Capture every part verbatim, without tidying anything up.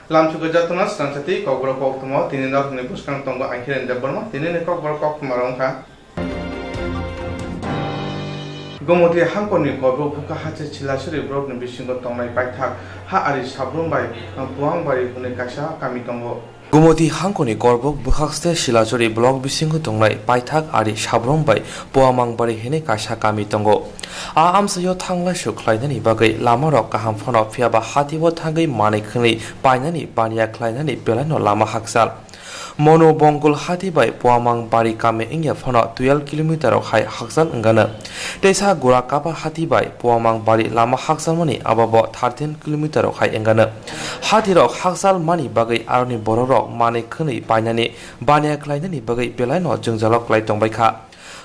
Lamchugwi jatona srangchati kokborok koktwma tini norokni bwskang tongo ang Hiren Debbarma. Tinini kokborok koktwma rok wngkha. Gumoti hangkorni korbok bwkha haste Silasuri blockni bisingo tongnai paithak ha ari Sabrum bai Puangbari hwnwi kaisa kami tongo. Gumoti hangkorni korbok bwkhakste Silasuri block bisingo tongnai paithak ari Sabrum bai Puamangbari hwnwi kaisa kami tongo. A amchaio thanglai suk khlainani bagwi lamarok kaham phano, phiyaba hatio thangwi manwi khwnwi painani baniya khlainani belaino lama hakchal. Mono Bongol hati bai Puamang bari kami wngya phano twelve kilometer rok hai hakchal wngano. Teisa Gura Kaba hati bai Puamang bari lama hakchalmani abo bo thirteen kilometer rok hai wngano. Hati rok hakchal mani bagwi aroni borok rok manwi khwnwi painani baniya khlainani bagwi belaino jwngjalo klai tongbaikha.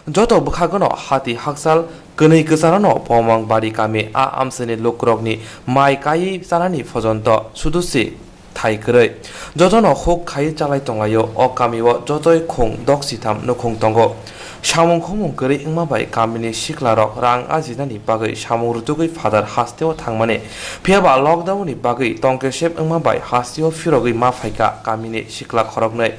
Joto bwkhagono hati hakchal kwnwi kwcharano Puamang bari kami a amchaini lukurokni mai kaiwi chanani phojonto sudu se thai kwrwi. Jotono huk khai chalai tonglaio. O kamio jotoi khung dok sitham nukhung tongo. Samung humung kwrwi wngma bai kamini siklarok rang ajinani bagwi samung rutugwi phadar hasteo thangmani. Phiyaba lockdown ni bagwi tongkesep wngma bai hasteo phirogwi ma phaikha kamini sikla khoroknwi.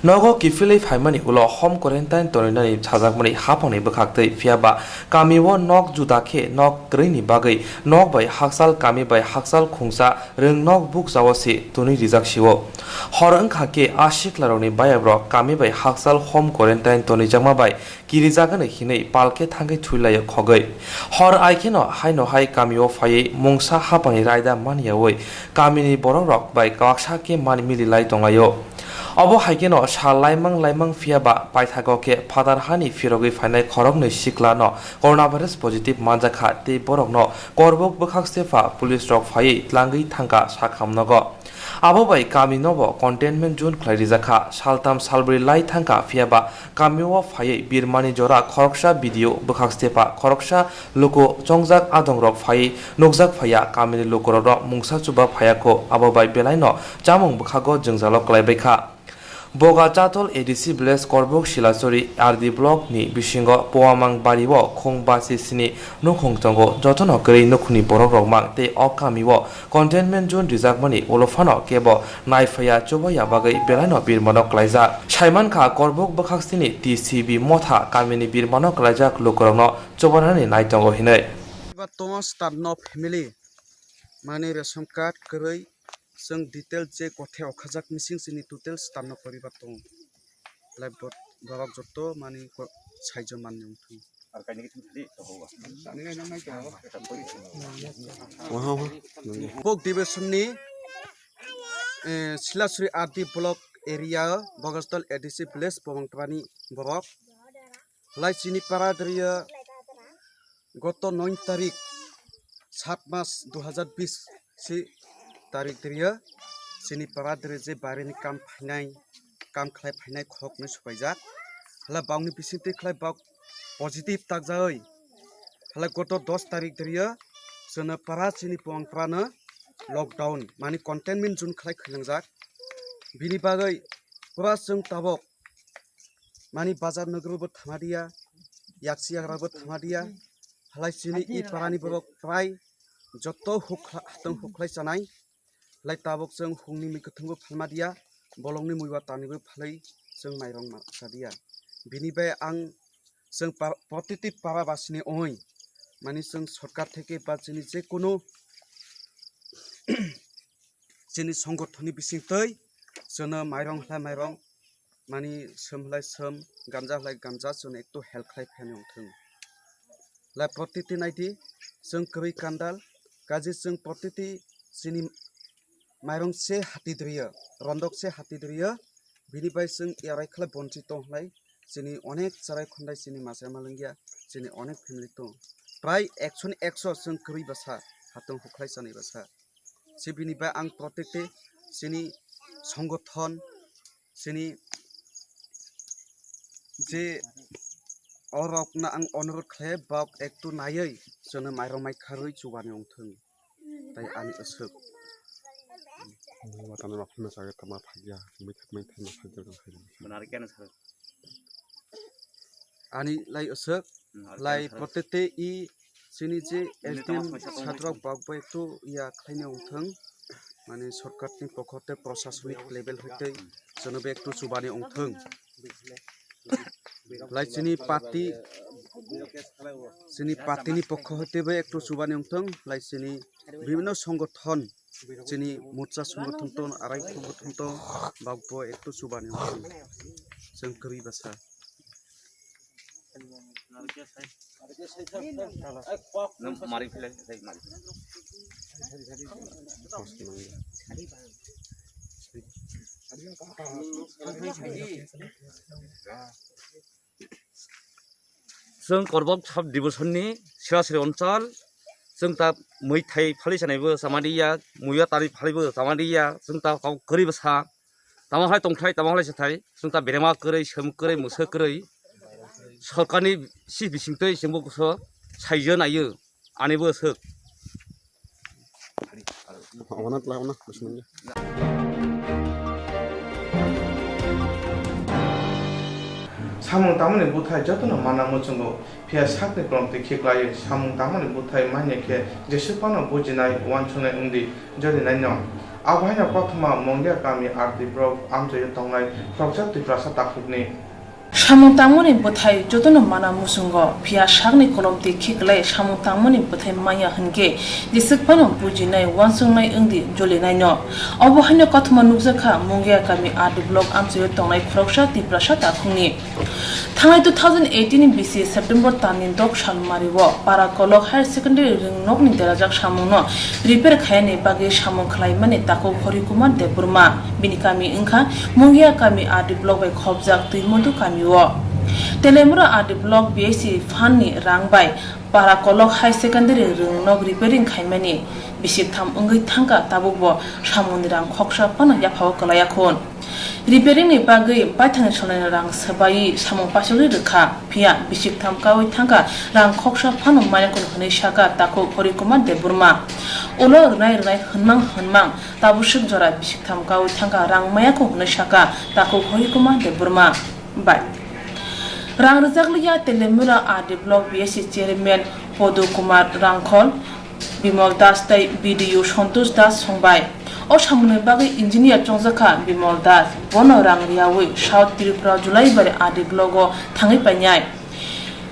Nogo kiphilwi phaimani ulo home quarantine toninani sajakmani haphangni bwkhaktwi, phiyaba kamio nok juda khe nok kwrwini bagwi nok bai hakchal, kami bai hakchal khungsa rwng nok bukchao se tonwi rijak sio. Hor wngkha khe a siklarokni bayabrok kami bai hakchal home quarantine tonijakma bai kirijagani hinwi palkhe thangwi thuilaio khogwi. Hor aikheno haino hai kamio phaiwi mungsa haphangni raida manyawi kamini borokrok bai kwaksa khe man mililai tonglaio. Obo hai kheno sal laimang laimang phiyaba paithago khe phatar hani phirogwi phainai khoroknwi siklano coronavirus positive manjakha tei borokno korbok bwkhak stepha police rok phaiwi tlangwi thangkha sakhamnogo. Abo bai kaminobo containment zone khlai rijakha. Saltam salbrwi lai thangkha, phiyaba kamio phaiwi birmani jora khoroksa video bwkhak stepha khoroksa luku chongjak adongrok phaiwi nukjak phaiya, kamini lukurokno mungsa chuba phaiya kho, abo bai belaino chamung bwkhago jwngjalo klaibaikha. Boga Chatol A D C village korbok Silachori R D block ni bisingo Powamang bario khung basi sini nukhung tongo, jotono kwrwi nukhungni borokrok mang tei o kamio containment zone rijakmani ulo phano kebo naiphaiya chubaiya bagwi belaino birmano klaijak. Saimankha, korbok bwkhaksini T C B motha kamini birmano klaijak lukurokno chubanani naitongo hinwi. Ba tongo star no family, mani ration card kwrwi, chwng detail je kothe okhajak mising chini total star no poribar tongo. Lai bot-, borok joto mani ko-, saijo manni wngthung. Ar kainwi khe thang thani, to hoba. Bok division ni, eh, Silasuri R D block area, Bogasdal A D C village, Pomangtwani borok. Lai chini para diriyo goto noi tarik, sat mas dui hajar bis si tarik diriyo chini para diri je barini kam phainai, kam khlai phainai khoroknwi supaijak. Hala bangni bisingtwi khlai bak positive takjagwi. Hala goto dos tarik diriyo chwngno para chini Powang parano lockdown, mani containment zone khlai khwlangjak. Bini bagwi pura chwng tabok mani bazar nogorbo thangma diya, yaksi yagra bo thangma diya. Halai chini i parani borok prai joto hukla-, hatong huklai chanai. Halai tabok chwng hungni mui kwthwngbo phalma diya, bolongni mui watanibo phalwi chwng mairong ma cha diya. Bini bai ang chwng pa-, protiti para basini oi, mani chwng sorkar theke ba chini je kunu chini songothonni bisingtwi chwngno mairong halai mairong, mani sum halai sum, gamja halai gamja, chwngno ektu help khlai phaiani wngthung. Lai protiti naidi, chwng kwrwi kandal, kaji chwng protiti chini mairong se hati diriyo, rondok se hati diriyo, bini bai chwng yarai khlai bonchi tong halai, chini onek charai khondai chini masa malwngya, chini onek family tong. Prai ekshoni ekso chwng kwrwi basa, hatong huklai chanai basa. Se bini bai ang protecte chini songothon, chini je orokno ang onurodh khlai bak ektu naiwi chwngno mairong mai kharwi chubani wngthung. Tai ani aswk. Watano rok phano chawi tongma phaiya, mai thai, mai thai, mai thai, mai thai. Mwnari keno sar. Ani lai aswk, hmm, lai keno sar. Protecte i chini je S D M satrok bak bai ektu ya khlaini wngthung. Mane sorkarni pokho tei prosasonik level hoite jono be ektu chubani ongthwng. Lai chini party, chini party ni pokho hoite be ektu chubani ongthwng. Lai chini bibhinno songothon, chini morcha songothon ton, arai songothon ton, bagbo ektu chubani ongthwng. Chwng kwrwi bwsa. Mari philai, mari. Chwng Korbok sub division ni Sirasri onchal, chwng ta mui thai phali sanai bo chamani ya, muya tari phali bo chamani ya, chwng ta kau kwrwi bwsa. Tamo hai tongthai, tamo hai se thai, chwng ta berema kwrwi, sem kwrwi, mwsa kwrwi. Sorkarni si bisingtwi chwngbo kuso saijo naio, ani bo swk. Wana tla, wana, bising. Samung tangmani bwthai jotono mana muchungo. Phiya sakni kolomtwi khiklaiwi samung tangmani bwthai manya khe jeswk phano bujinai, uansuknai wngdi, jolinaino. Abo haino kothoma Mongia kami R D block amchoio tongnai khoroksa Tiprasa takhukni. Samung tangmani bwthai jotono mana muchungo, phiya sakni kolomtwi khiklai samung tangmani bwthai manya hwnkhe jeswk phano bujinai, uansuknai wngdi, jolinaino. Obo haino kothoma nukjakha Mongia kami R D block amchoio tongnai khoroksa Tiprasa takhukni. Thangnai two thousand eighteen ni bisi September talni dok sal mario Para Kolok Higher Secondary ringnokni derajak samungno repair khaiyani bagwi samung khlaimani takhuk Hori Kumar Debbarma. Bini kami wngkha Mungia kami R D block bai khopjak Twimondu kamio. Telemura R D block B I C fund ni rang bai Para Kolok Higher Secondary ringnok repairing khaimani bisik tham wngwi thangkha, tabukbo samungni rang khoksa phano yaphao kwlaiya khun. Repairing ni bagwi baithangni salnani rang swbaiwi samung paichukgwi rwkha, phiya bisik tham kaui thangkha, rang khoksa phano maya khun hwnwi sakha takhuk Hori Kumar Debbarma. Ulo rwnai rwnai hwnmang hwnmang tabuswk jora bisik tham kaui thangkha, rang maya khun hwnwi sakha takhuk Hori Kumar Debbarma bai. Rang rwjakliya Telemura R D block B I C chairman Podu Kumar Rangkhol, Bimal Das tei B D O Santosh Das songbai. O samungni bagwi engineer chongjakha Bimal Das. Bono rang riyaui South Tripura Julaibari R D block o thangwi painai.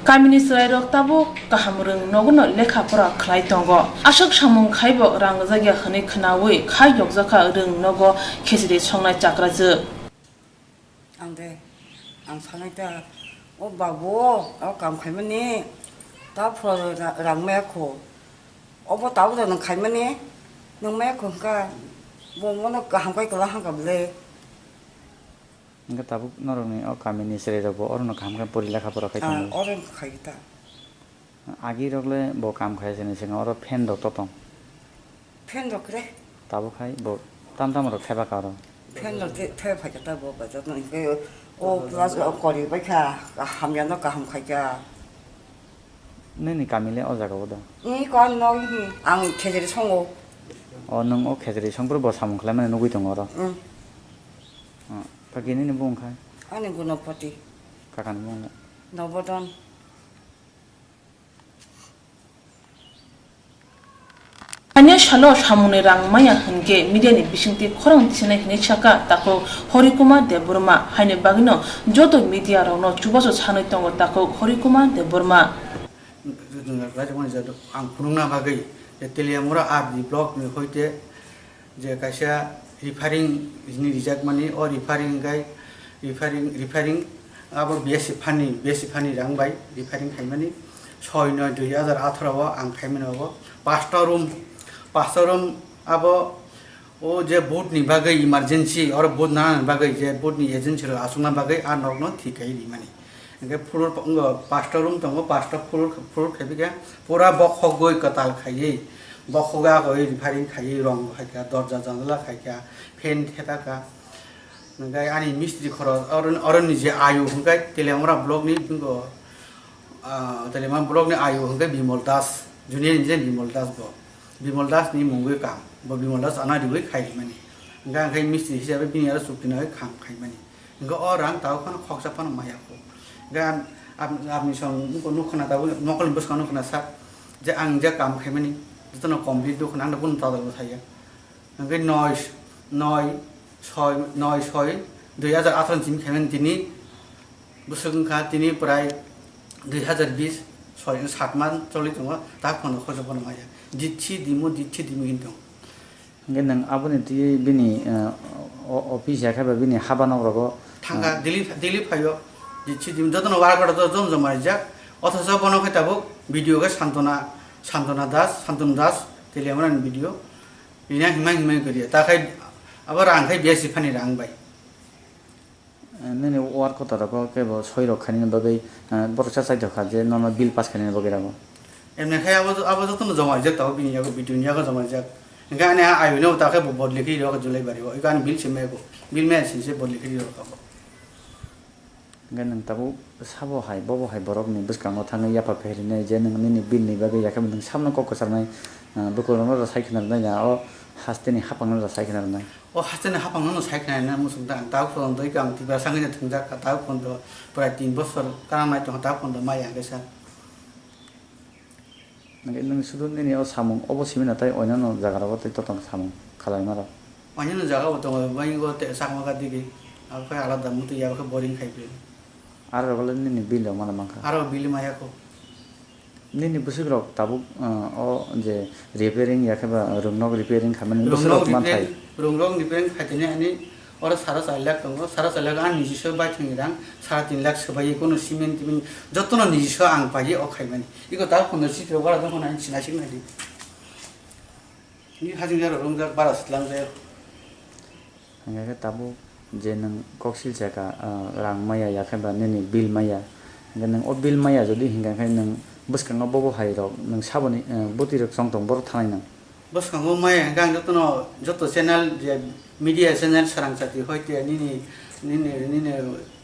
Kamini chwrairok tabuk kaham rwng nogono lekha pora khlai tongo. Aswk samung khaibo rang rwjakya hwnwi khwnaui khai yokjakha rwng nogo khichiri songnai chakrajwk. Ang de, ang sanai ta, o babu, o kam khaimani, ta phoro ra-, rang maya kho. Obo tabuk da nwng khaimani, nwng maya kho hwnkha, bo mono kaham khai kwla hangkha bwle. Hwnkhe tabuk norokni o kamini chwrairokbo orono kaham khe pori lekha pora khai tongo. Ah, oro khai ta. Agi rok le bo kam khai sini singo oro fan rok to tong. Fan rok kre? Tabuk hai bo tam tam rok theba ka oro. Fan rok the, the phai khe ta bo bazar no hingke o plus o kori bai kha, hamya no kaham khai kha. Nini kami le o jaga o da? Ni ko no hi ang khejeri songo. O nwng o khejeri songphuru bo samung khlai mani nugui tongo oro. Mm. O, kaki nini bung khai? Ani Gunopati. Kakani bung le? Nobodon. Haino salo samungni rang maya hwnkhe media ni bisingtwi khorang tisinai hwnwi sakha takhuk Hori Kumar Debbarma, haini bagwino joto media rokno chubachu sanwi tongo takhuk Hori Kumar Debbarma. Ang phunukna bagwi je Teliamura R D block ni hoite je kaisa repairing ni rijakmani, o repairing hwnkhe repairing, repairing abo B S F ni, B S F ni rang bai repairing khaimani, soi noi dui hazar atharo o ang khaimani abo pasta room, pasta room abo o je board ni bagwi emergency, oro board nana ni bagwi je board ni agency rok achukna bagwi a nok no thik khai rimani. Hingke floor, pasta room tongo, pasta floor, floor khaipikha, pura bokhogwi kwtal khaiwi, bokhogwi agoi repairing khaiwi, rong hai kha, dorja janala khai kha, fan thepa kha. Hingke ani mistri khoro, oro, oroni je ayu hingke Teliamura block ni bingo, ah, Teliamura block ni ayu hingke Bimal Das, junior engineer Bimal Das bo. Bimal Das ni mungwi kam, bo Bimal Das ana riwi khai rimani. Hingke ang khe mistri hisabe bini aro chukti nai kham khaimani. Hingke o rang tabuk phano khoksa phano maya kho. Hingke am-, am-, amni song nukhna tabuk mokol ni bwskango nukhna sak je ang je kam khaimani jotono complete nukhna ang bono tadal bo saya. Hwnkhe noi, noi, soi, noi, soi, dui hajar atharo ni simi khaimani tini bwswk wngkha tini prai dui hajar bis soi wng sat man choli tongo, ta phone rok khojok phano maya. Ditthi dimu, ditthi dimu hin tongo. Hwnkhe nwng aboni twi bini, eh, o-, office ya khe ba bini haba nok rogo, thangkha, eh, daily, daily phaio. Ditthi dimu jotono work order to jom jom maijak. Othocho bono khe tabuk video khe Santona, Santona Das, Santona Das, Teliamura ni video. Bini himai himai kwrwi. Ta khai abo rang khai biya si phani rang bai. Eh, nini work kotoro khe bo soi rok khainani bagwi, eh, borok cha chai tokha je nono bill pass khainani bagwi rago. Emne khai abo, abo jotono joma rijak tabuk bini yago, video ni yago joma rijak. Hingkhe ani a ayuno ta khai bo bodli khe rok July bari o. Iko ani bill se mego. Bill me sin se bodli khe rok abo. Hingkhe nwng tabuk sabo hai, bobo hai borokni bwskango thangwi yapha phairinai je nwng nini bill ni bagwi yakhe nwng samno kok kwcharnai, ah, bukurokno rw sai khna rwnai ya, o hasteni haphangno rw sai khna rwnai. O hasteni haphangno no sai khna rwnai muchung ta ang tabuk phone twi ang Tiprasa wngwi thwngjak kha, tabuk phone to prai tin bosor kanang nai tongkha, tabuk phone to maya hwnkhe sa. Hwnkhe nwng sudu nini o samung obo simi na tei oinano jaga rogo tei totong samung khalai ma rok? Oinano jaga bo tongo, bai go te Chakma ka digi, abo khe alada muitu ya, abo khe boring khai phi. Aro rok le nini bill rok mano mankha? Aro bill maya kho. Nini bwswk rok tabuk, uh, o je repairing ya khe ba room nok repairing khaimani bwswk rok man thai? Room nok repairing khai tini ani Oro sara char lakh tongo, sara char lakh ang nijiswa bai thwngni rang, sara tin lakh swbai, kono cement tibini jotono nijiswa ang paiwi o khaimani. Iko ta phone rok sitra bara tongkha nai, sinaisik naidi. Ni hajing jaro rungjak bara swtlangjak. Hingkhe tabuk je nwng kok silsa kha, ah, rang maya ya khe ba nini bill maya. Hingkhe nwng o bill maya jodi hingkha khe nwng bwskango bobo hai rok nwng saboni, ah, bwtwi rok chong tong borok thanai nwng. Bwskango maya hwnkhe ang jotono, joto channel je media channel swrang chati hoi te nini, nini, nini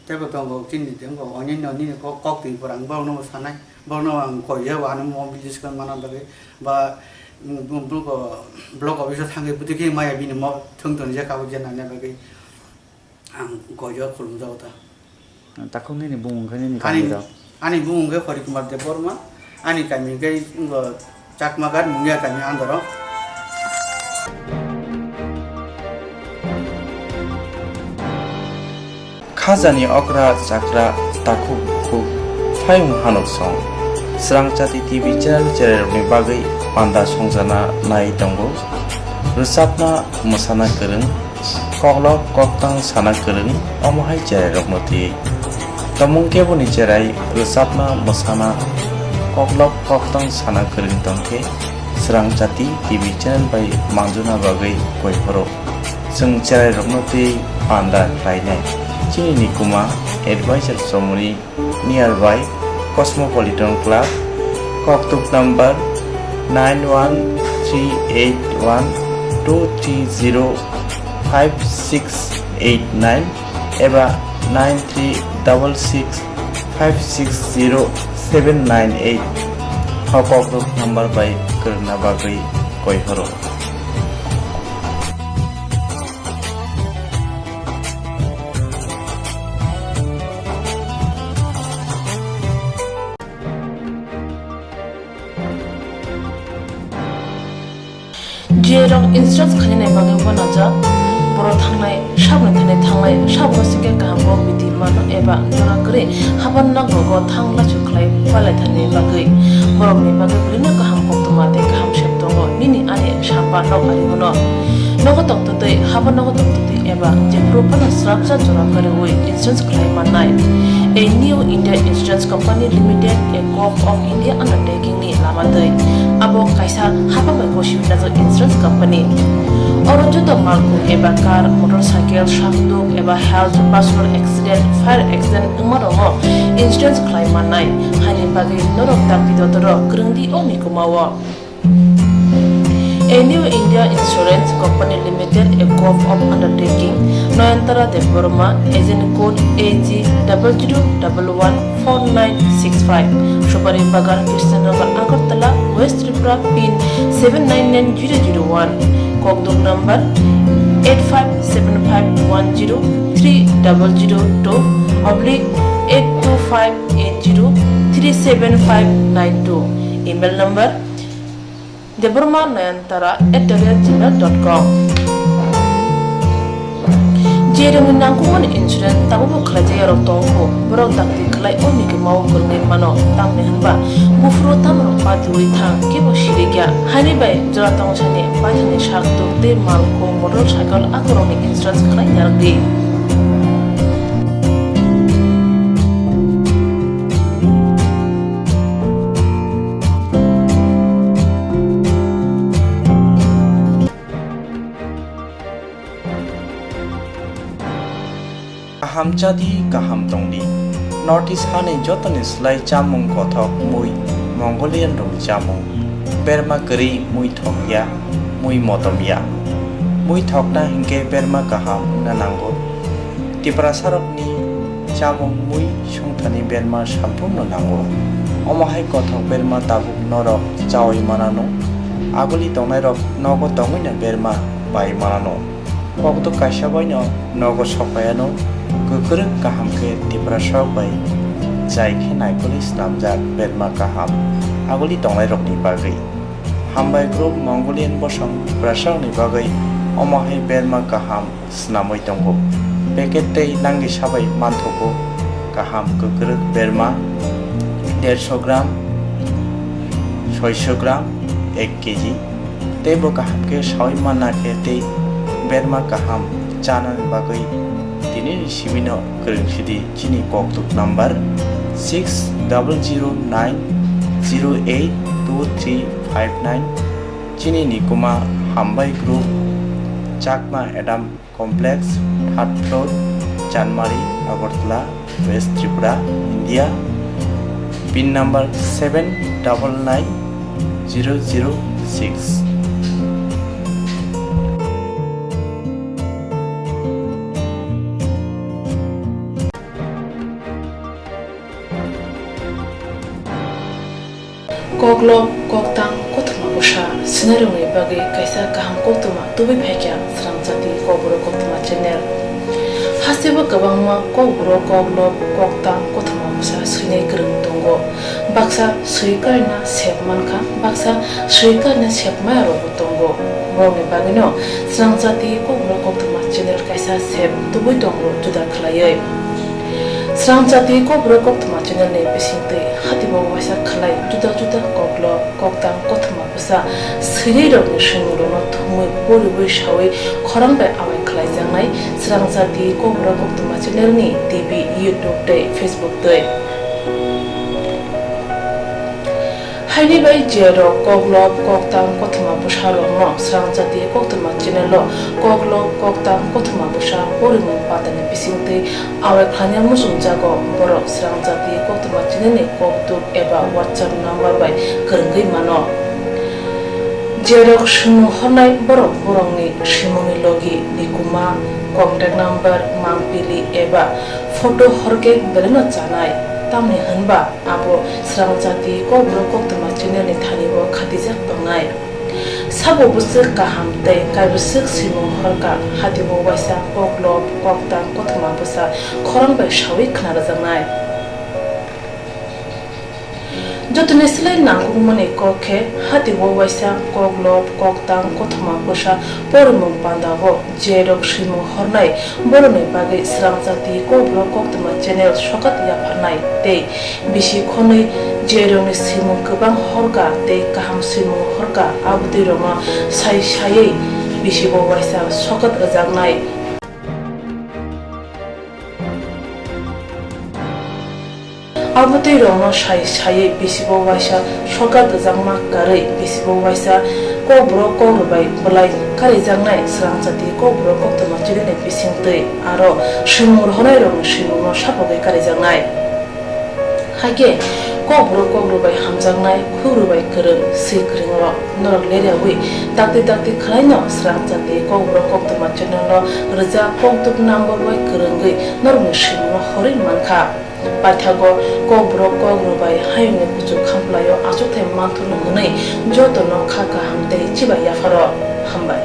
teibo tongo chini tongo onino nini kok, kok twi pura ang borokno bo sanai, borokno ang koi ya bo ano mo business khe mana bagwi ba, mm, bo, bo, block office o thangwi bwtwi khe maya bini mo thwng toni je kabo je nana bagwi. Ang koijo khulumjago ta. Takhuk nini bumung khe nini Ani, kami rok? Ani bumung khe Hori Kumar Debbarma, ani kami khe wngkha Chakmagat Mungia kami andaro. Khajani okra chakra takhuk bukhuk phayung hanok song. Srangchati T V channel cherairokni bagwi panda songjana nai tongo. Rwchapna mwsana kwrwng, koklop koktang sana kwrwng, omo hai cherairokno twiwi. Tomung keboni cherai rwchapna, mwsana, koklop koktang sana kwrwng tongkhe, Srangchati T V channel bai manjuna bagwi koiphoro. Chwng cherairokno twiwi panda khlainai. Chini nikuma advisor chomoni nearby Cosmopolitan Club, koktuk number nine one three eight one two three zero five six eight nine eba nine three double six five six zero seven nine eight. O koktuk number bai kwrwngna bagwi koiphoro. Jerok insurance khainai bagwi uanajak, borok thangnai, saboni thani thangnai, sabo singkhe kaham kok biti mano eba jora kwrwi haban nok rogo thang lachu khlai palai thani bagwi. Borokni bagwi bwrwino kaham koktwma tei kaham sep tongo, nini ani samba nok ari hwno. Nogo tongtwtwi, haba nogo tongtwtwi eba jephuru phano srapsa jora kwrwi insurance khlai mannai. A New India Insurance Company Limited, a Gov of India undertaking ni lama twi. Abo kaisa haba bai gosi wngjak insurance company. Oro joto malkhung eba car, motorcycle, sakduk eba health, personal accident, fire accident wngma rokno insurance khlai mannai. Haini bagwi norok dakti dotoro kwrwng di o mikuma o. A New India Insurance Company Limited, a Gov of Undertaking, Nayantara Debbarma, agent code A G double zero double one four nine six five, Subari Bagan, Krishnanagar, Agartala, West Tripura, pin seven nine nine zero zero one, kokduk number eight five seven five one zero three double zero two oblique eight two five eight zero three seven five nine two, email number Debbarma Nayantara at the rate gmail dot com. Jerokni nangkukmani insurance tabukbo khlaijakya rok tongo, borok dakti khlai o mikima o kwrwngwi mano, tamni hwnba buphuru tamrok patiwi thang kebo sirikya. Haini bai jora tongthani paithakni sak tuk tei mal khung motor cycle akorokni insurance khlai narwkdi. Kaham chadi, kaham tongdi. North East hani jotoni slai chamung kothok mui Mongolian rokni chamung. Berma kwrwi mui thokya, mui motomya. Mui thokna hinkhe berma kaham wngna nango. Tiprasarokni chamung mui songthani berma samphurno nango. Omo hai kothok berma tabuk norok chaui manano. Aguli tongnairok nogo tongwino berma pai manano. Kokduk kaisa baino nogo sokpaiano, kwkrwk kaham khe Tiprasarok bai jai khe naikolwi snamjak berma kaham aguli tongnairokni bagwi. Hambai group Mongolian bosong Tiprasarokni bagwi omo hai berma kaham snamwi tongo. Packet tei langisa bai manthogo kaham kwkrwk berma dersho gram, soisho gram, ek kg. Tei bo kaham khe saui manna khe tei berma kaham chanani bagwi tinini simino kwrwng sidi chini kokduk number six double zero nine zero eight two three five nine. Chini nikuma Hambai Group, Chakma Adam Complex, third floor, Chanmari, Agartala, West Tripura, India. Pin number seven double nine zero zero six. Koklop, koktang, kothoma bwsa, swinairokni bagwi kaisa kaham koktwma tubui phaikha Srangchati Kokborok Koktwma channel. Hasteo kwbangma kokborok, koklop, koktang, kothoma bwsa swinai kwrwng tongo. Baksa swi karina sep mankha, baksa swi karina sep maya rokbo tongo. Borokni bagwino Srangchati Kokborok Koktwma channel kaisa sep tubui tongo juda khlaiwi. Srangchati Kokborok Koktwma channel ni bisingtwi hatibo waisa khlai juda juda koklop, koktang, kothoma bwsa swinai rokni swimung rokno thumwi poriwi sawi khorang bai awai khlaijaknai Srangchati Kokborok Koktwma channel ni T V, YouTube tei Facebook twi. Haini bai je rok koklop, koktang, kothoma bwsa rokno Srangchati Koktwma channel o koklop, koktang, kothoma bwsa porimung pandani bisingtwi awai khlaina muchungjago, borok Srangchati Koktwma channel ni kokduk eba WhatsApp number bai kwrwngwi mano. Je rok swimung hornai borok borokni swimungni logi, nikuma, contact number, mangpili eba photo horkhe belaino chanai, tamni hwnba abo Srangchati Kokborok Koktwma channel ni thani o khatijak tongnai. Sabo bwswk kaham tei kaibwswk swimung horkha, hatibo waisa koklop, koktang, kothoma bwsa khorang bai sawi khna rwjaknai. Jotoni slai nangkukmani kok khe hatibo waisa koklop, koktang, kothoma bwsa porimung pandao je rok swimung hornai borokni bagwi Srangchati Kokborok Koktwma channel sokat yapharnai tei bisi khonwi je rokni swimung kwbang horkha tei kaham swimung horkha, abotwi rokno sai saiwi bisibo waisa sokat rwjaknai. Abotwi rokno sai saiwi bisibo waisa sokat rwjakma karwi bisibo waisa Kokborok Kokrwbai bwlai karijaknai Srangchati Kokborok Koktwma channel ni bisingtwi aro swimung rohornai rokni swimungno sapogwi karijaknai. Haikhe Kokborok Kokrwbai hamjaknai, Kokrwbai kwrwng, swi kwrwng rok norok leriawi dakti dakti khwlaino Srangchati Kokborok Koktwma channel o rwjak kokduk number bai kwrwngwi norokni swimungno horwi mankha. Paithago Kokborok Kokrwbai hayungni kuchuk khamplaio achukthai manthurno hwnwi jotono kha kaham tei chibai yapharo. Hambai.